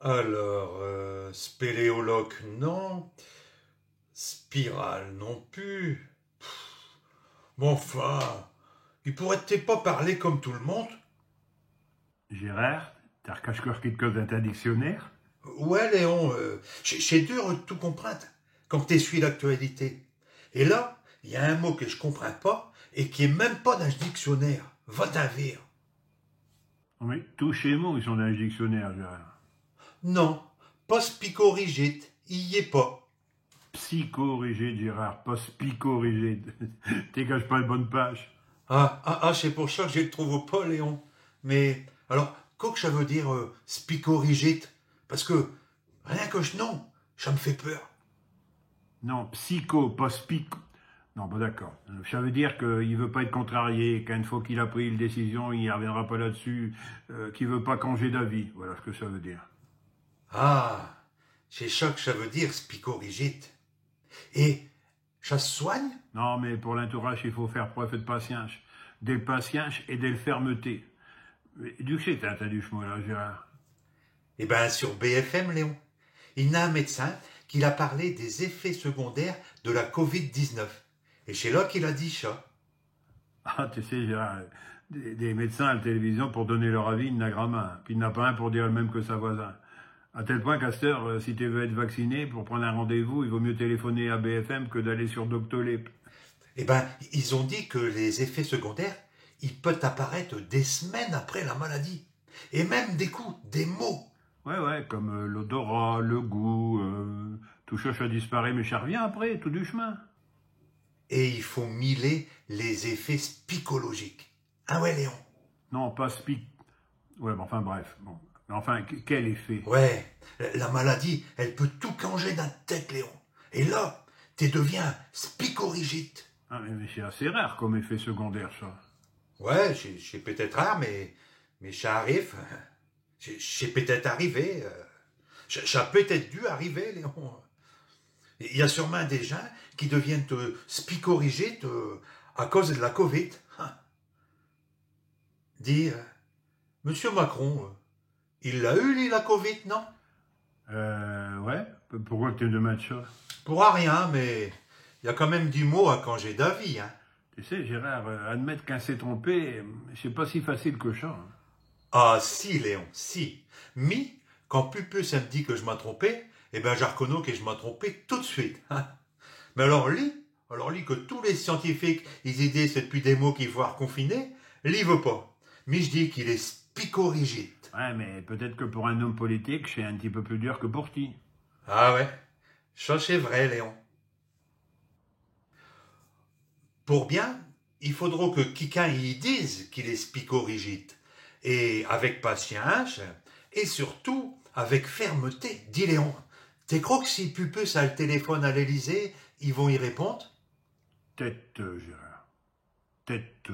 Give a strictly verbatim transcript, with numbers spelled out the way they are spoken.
Alors, euh, spéléologue, non. Spirale, non plus. Pff. Mais enfin, i pourrot-i pas parler comme tout l' monde ? Gérard, t'arcaches quéque cose dins tin dictionnaire ? Ouais, Léon, euh, ch'est, ch'est dur ed tout comprinte quand te suis l'actualité. Et là, i a un mot que j' comprinds pas et qui est même pas dins ch' dictionnaire. Va-t'in vir. Non, mais tous chés mots, i sont dins ch' dictionnaire, Gérard. Non, pas spicorigite, i y est pas. Psychorigide, Gérard, pas spicorigide. Te gages pas l' bonne page. Ah, ah, ah, ch'est pour cha que j' el trouve pas, Léon. Mais, alors, quo qu' cha veut dire, euh, spicorigite ? Parce que, rien que ch' nom, cha m' fait peur. Non, psycho, pas spico. Non, bon, d'accord. Cha veut dire qu'i veut pas ête contrarié, qu'eune fos qu'il a pris l' décision, i arviendra pas là-d'sus, euh, qu'i veut pas canger d'avis. Voilà ch' que cha veut dire. Ah, ch'est cha que cha veut dire, spicorigite. Et cha s' soigne ? Non, mais pour l'intourache, i faut faire preuve ed patience. Del patience et del fermeté. Mais d'ù qu' ch'est que t'as intindu ch' mot-là, Gérard ? Eh ben, sur B F M, Léon. I n'a un médecin qu'il a parlé des effets secondaires de la covid dix-neuf. Et ch'est là qu'il a dit cha. Ah, te sais, Gérard, des, des médecins à l' télévision pour donner leur avis, i n'a gramint. Pis i n'a pas un pour dire l' même que sin voisin. À tel point qu'à ch't heure, euh, si te veux ête vacciné, pour prinde un rendez-vous, i vaut mieux téléphoner à B F M que d'aller sur Doctolib. Eh ben, i ont dit que les effets secondaires, i peut'tent apparaîte des semaines après la maladie. Et même des coups, des mots. Ouais, ouais, comme, euh, l'odorat, l' goût, euh, tout cha, cha disparaît, mais cha arvient après, tout douchemint. Et i faut miler les effets spicologiques. Ah ouais, Léon ? Non, pas spic-, ouais, mais enfin, bref, bon. Mais enfin, qu-, quel effet ? Ouais, la, la maladie, elle peut tout canger dins t' tête, Léon. Et là, te deviens spicorigite. Ah, mais, mais ch'est assez rare comme effet secondaire, cha. Ouais, ch'est, ch'est p't-ête rare, mais, mais cha arrife. Ch'est, ch'est p't-ête arrivé, euh, cha, cha a p't-ête dû arriver, Léon. I a sûrmint des gins qui deviennent, euh, spicorigites, euh, à cause de la covid. Hein. Dis, euh, Monsieur Macron, euh, i l'a eu, li, la covid, non ? Euh, ouais. P-, pourquoi qu' te m' demindes cha ? Pour rien, mais i a quand même du mot à canger d'avis, hein. Te sais, Gérard, euh, admette qu'in s'est trompé, euh, ch'est pas si facile que cha, hein. Ah, si, Léon, si. Mi, quand Pupuce, elle m' dit que j' m'ai trompé, eh ben, j'arconnos que j' m'ai trompé tout d' suite, hein. Mais alors li, alors li que tous les scientifiques, i y disent depuis des mos qu'i faut arconfiner, li i veut pas. Mi j' dis qu'il est spicorigite. Ouais, mais p't-ête que pour un homme politique, ch'est un tiot peu pus dur que pour ti. Ah ouais, cha ch'est vrai, Léon. Pour bien, i faudrot que quiqu'un i dise qu'il est spicorigite, et avec patience, et surtout avec fermeté. Dis, Léon, te cros que si Pupuce a l' téléphone à l'Élysée, i vont y répondre ? Tais-te, Gérard. Tais-te.